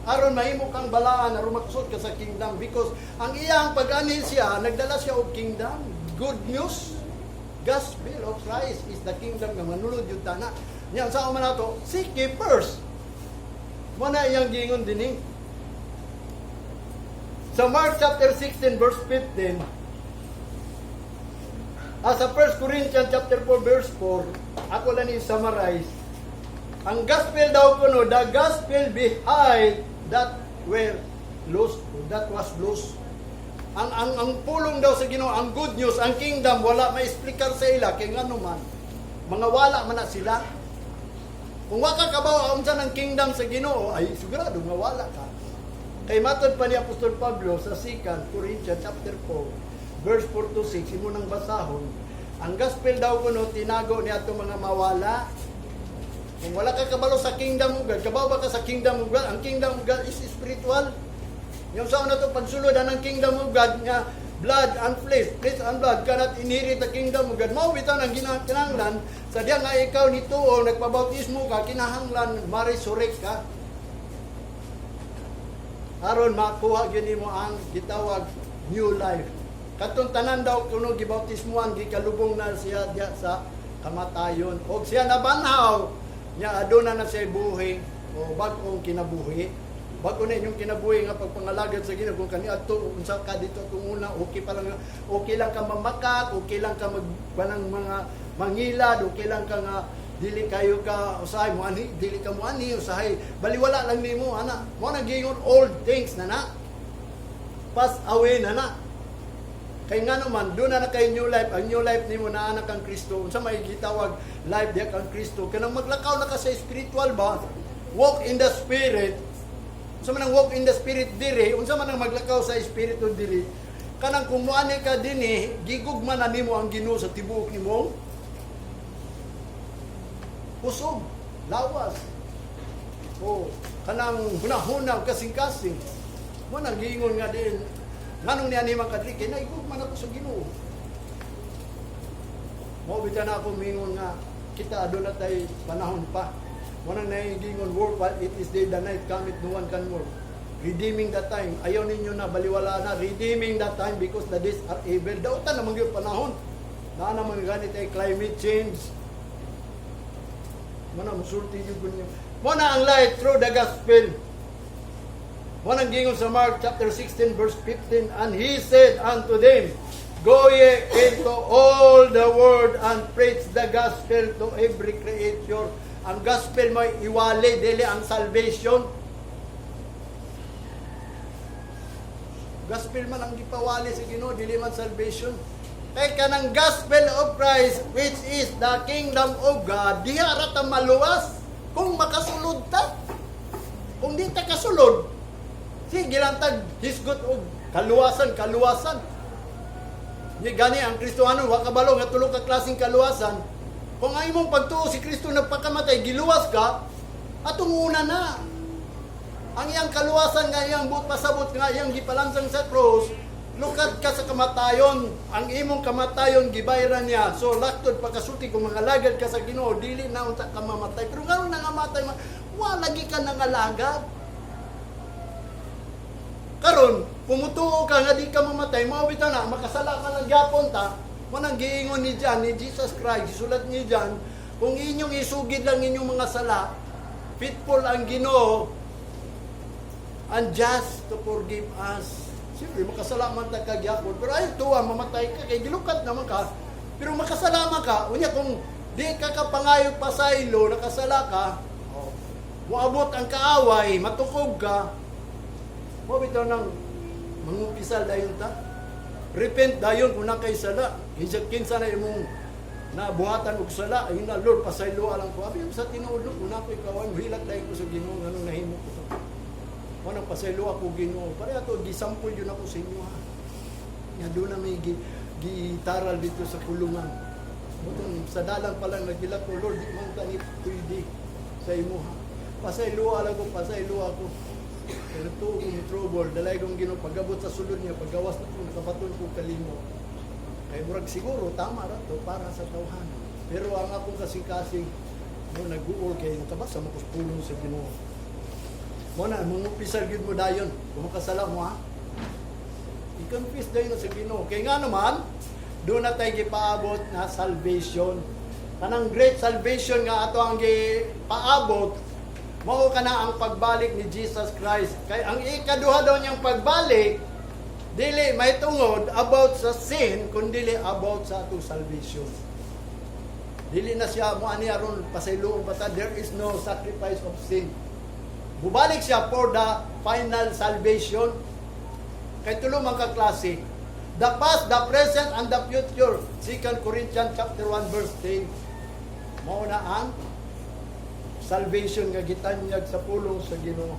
aron mahimo kang balaan, aron makasud ka sa kingdom, because ang iyang pag-anhi siya, nagdala siya og kingdom, good news. Gospel of Christ is the kingdom nga manulod yung tana niya. Sa man nato, seek ye first. Mo na iyang giingon dinhi sa Mark chapter 16 verse 15. Sa 1 Corinthians chapter 4 verse 4, ako lang i-summarize. Ang gospel daw kuno, the gospel behind that were lost, that was lost. Ang pulong daw sa Ginoo, ang good news, ang kingdom, wala maexplikar sa ila kay ngano man mga wala man na sila. Kung wa ka kabaw unsa ng kingdom sa Ginoo, ay sigurado nga wala ka. Kay matod pa ni Apostol Pablo sa 2 Corinthians chapter 4 verse 4 to 6, imo nang basahon. Ang gospel daw kuno tinago ni ato mga mawala. Kung wala ka kabalo sa kingdom of God, kabaw ba ka sa kingdom of God? Ang kingdom of God is spiritual. Yung sa una to pagsulod ang kingdom of God nga blood and flesh, flesh and blood cannot inherit the kingdom of God. Mao bitaw nang ginahanglan sa diya nga ikaw nituo, nagpabautismo ka, kinahanglan ma-resurrect ka. Aron makuha gyud nimo ang gitawag new life. Katong tanan daw kuno gibautismuhan, gikalubong na siya diya sa kamatayon. Og siya nabanhaw, nya aduna na siya buhi o bag-ong kinabuhi. Bag-o na inyong kinabuhi nga pagpangalagad sa Ginoo. Kung kaniadto unsa ka dito atong una, okay pa lang, okay lang ka mamakak, okay lang ka mag kanang mga mangilad, okay lang ka nga dili kayo ka usahay mo ani, dili ka mo ani usahay, baliwala lang nimo ana. Mo nang giingon, old things na na pass away na na. Kay nga naman, doon na na kay new life. Ang new life nimo naa na kang Kristo. Unsa may gitawag life diha kang Kristo? Kanang maglakaw na ka sa spiritual ba? Walk in the Spirit. Unsa man ang walk in the Spirit diri? Unsa man ang maglakaw sa espiritu diri? Kanang kung muani ka dinhi, gigugma na nimo ang Ginoo sa tibuok nimong kusog, lawas. O kanang hunahuna, kasing-kasing. Mo nang giingon nga din nganong niya man kadri kay naigugma na ko sa Ginoo. Mao bitaw na ako mingon nga kita aduna tay panahon pa. Mo nang naigingon, "Work while it is day, the night cometh, no one can work." Redeeming the time. Ayaw ninyo na baliwala na. Redeeming the time because the days are evil. Dautan naman yung panahon. Na naman ganit ay climate change. Mo na musulti jud ko ninyo. Mo na ang light through the gospel. Mo nang gingon sa Mark chapter 16 verse 15, "And he said unto them, Go ye into all the world and preach the gospel to every creature." Ang gospel mo iwali, dili ang salvation. Gospel man ang gipawali sa Ginoo, dili man salvation. Kay kanang gospel of Christ, which is the kingdom of God, diha ra ta maluwas kung makasulod ta. Kung di ta kasulod, sige lang tag hisgot og kaluwasan, kaluwasan. Di gani ang Kristohano wa kabalo nga tulo ka klaseng kaluwasan. Kung ang imong pagtuo si Kristo nagpakamatay, giluwas ka, atong una na. Ang iyang kaluwasan nga iyang buot pasabot nga iyang gipalansang sa cross, lukat ka sa kamatayon. Ang imong kamatayon gibayran niya. So laktod pagkasulti kung mangalagad ka sa Ginoo, dili na unta ka mamatay. Pero ngano nangamatay man, wa lagi ka nangalagad. Karon, kung mutuo ka nga di ka mamatay, mao bitaw na makasala ka lang gyapon ta. Mo nang giingon ni John, ni Jesus Christ, gisulat ni John, kung inyong isugid lang inyong mga sala, faithful ang Ginoo and just to forgive us. Siyempre, makasala man ta kagyapon. Pero ay, tuwa, mamatay ka, kay gilukat naman ka. Pero makasala man ka, unya kung di ka kapangayo pasaylo, nakasala ka, oh, moabot ang kaaway, matukog ka, mo bitaw nang mangumpisal dayon ta. Repent dayon kung nakay sala. Kinsa kinsa na imong Na buhatan og sala, ayun na, "Lord, pasayloa lang ko." Abi sa tinuod, Lord, una ko ikawan, hilak dahil ko sa Ginoo nganong nahimo ko to. Mo nang pasayloa ko, Ginoo. Pareha to, gisampol yun ako sa inyo ha. Nga doon na may gitaral dito sa kulungan. Mutong sa dalan pa lang nagilak ko, "Lord, di man tani pwede sa imo ha. Pasayloa lang ko, pasayloa ko." Pero tuo ko trouble, dalay kong Ginoo, pagabot sa sulod niya, paggawas na ko, nakabaton ko kalimo. Kay murag siguro tama ra to para sa tawhan. Pero ang akong kasing-kasing mo nag-uol kay nakabasa mo kus pulong sa Ginoo. Mo na mangumpisal gyud mo dayon kung makasala mo ha. I-confess dayon sa Ginoo. Kay nga naman doon na tayo gipaabot na salvation. Kanang great salvation nga ato ang gipaabot, mao kana ang pagbalik ni Jesus Christ. Kay ang ikaduha daw niyang pagbalik, dili may tungod about sa sin, kundi about sa atong salvation. Dili na siya mo ani aron pasayloon pa ta. There is no sacrifice of sin. Bubalik siya for the final salvation. Kay tulo man ka klase. The past, the present, and the future. 2 Corinthians chapter 1 verse 10. Mao na ang salvation nga gitanyag sa pulong sa Ginoo.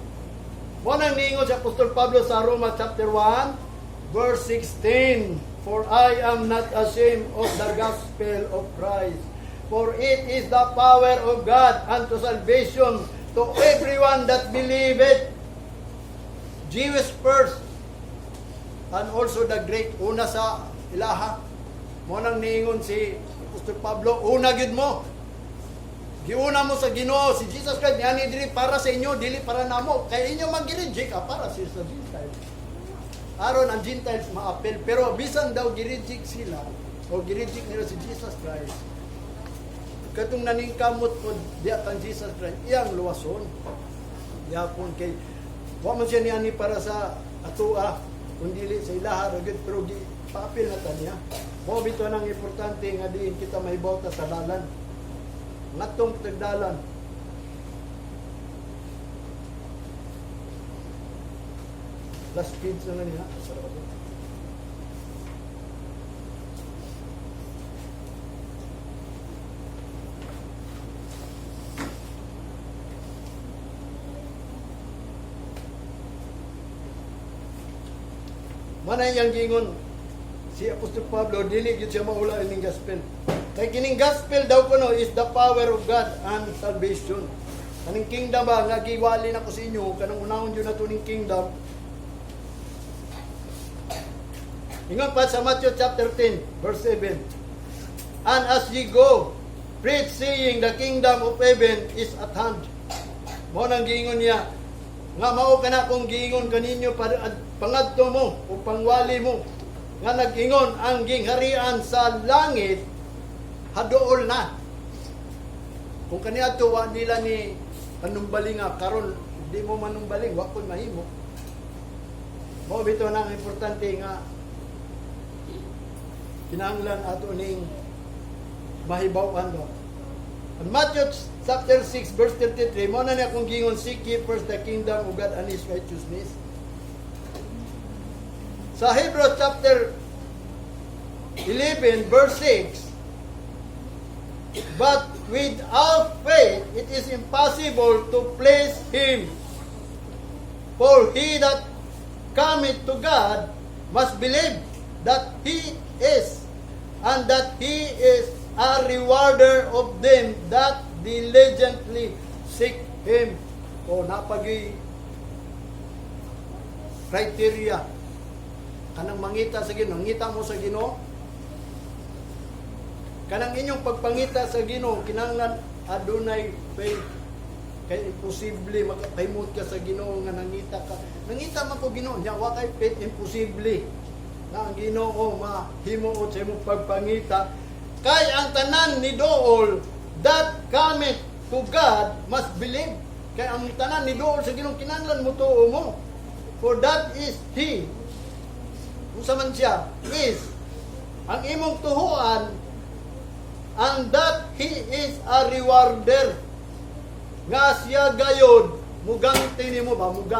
Mao nang niingon si Apostol Pablo sa Roma chapter 1 verse 16, "For I am not ashamed of the gospel of Christ. For it is the power of God unto salvation to everyone that believeth. Jewish first, and also the Greek." Una sa ilaha. Mo nang niingon si Apostol Pablo, una gyud mo. Giuna mo sa Ginoo si Jesus Christ niani diri para sa inyo, dili para namo. Kay inyo man gi-reject ah, para sa Gentiles. Aron ang Gentiles maapil, pero bisan daw gi-reject sila o gi-reject nila si Jesus Christ, katong naningkamot po diya kang Jesus Christ, iyang luwason. Yapon kay wa man siya niani para sa atoa, kundi sa ilaha ra gyud, pero gi paapil na ta niya. Mao bitaw nang importante nga diin kita mahibaw ta sa dalan. Ngatong tagdalan. Last page na lang niya. Sarap ito. Manay yang gingon si Apostol Pablo, dili gyud siya maula ining gospel. Kay kining gospel daw kuno is the power of God and salvation. Kaning kingdom ba nga giwali na ko sa inyo, kanang unahon jud nato ning kingdom. Ingon pa sa Matthew chapter 10 verse 7. "And as ye go, preach saying, 'The kingdom of heaven is at hand.'" Mao nang giingon niya nga mao kana kung giingon kaninyo pangadto mo o pangwali mo nga nag-ingon ang gingharian sa langit haduol na. Kung kaniadto wa nila ni panumbaling nga karon di mo manumbaling, wa ko'y mahimo. Mao bitaw nang importante nga kinahanglan ato ning mahibaw-an ba. In Matthew chapter 6 verse 33, mo na niya kung gingon, "Seek ye first the kingdom of God and His righteousness." Sa Hebrews chapter 11 verse 6, "But without faith it is impossible to please Him. For he that cometh to God must believe that He is, and that He is a rewarder of them that diligently seek Him." O napagi criteria kanang mangita sa Ginoo, mangita mo sa Ginoo. Kanang inyong pagpangita sa Ginoo kinahanglan adunay faith. Kay imposible makapahimot ka sa Ginoo nga nangita ka. Nangita man ko Ginoo, nya wa kay faith, imposible na ang Ginoo mahimuot sa imong pagpangita. Kay ang tanan ni dool that cometh to God must believe. Kay ang tanan ni dool sa Ginoo kinahanglan mo tuo mo. For that is He. Unsa man siya is ang imong tuhuan, and that He is a rewarder nga siya gayod muganti nimo ba muganti.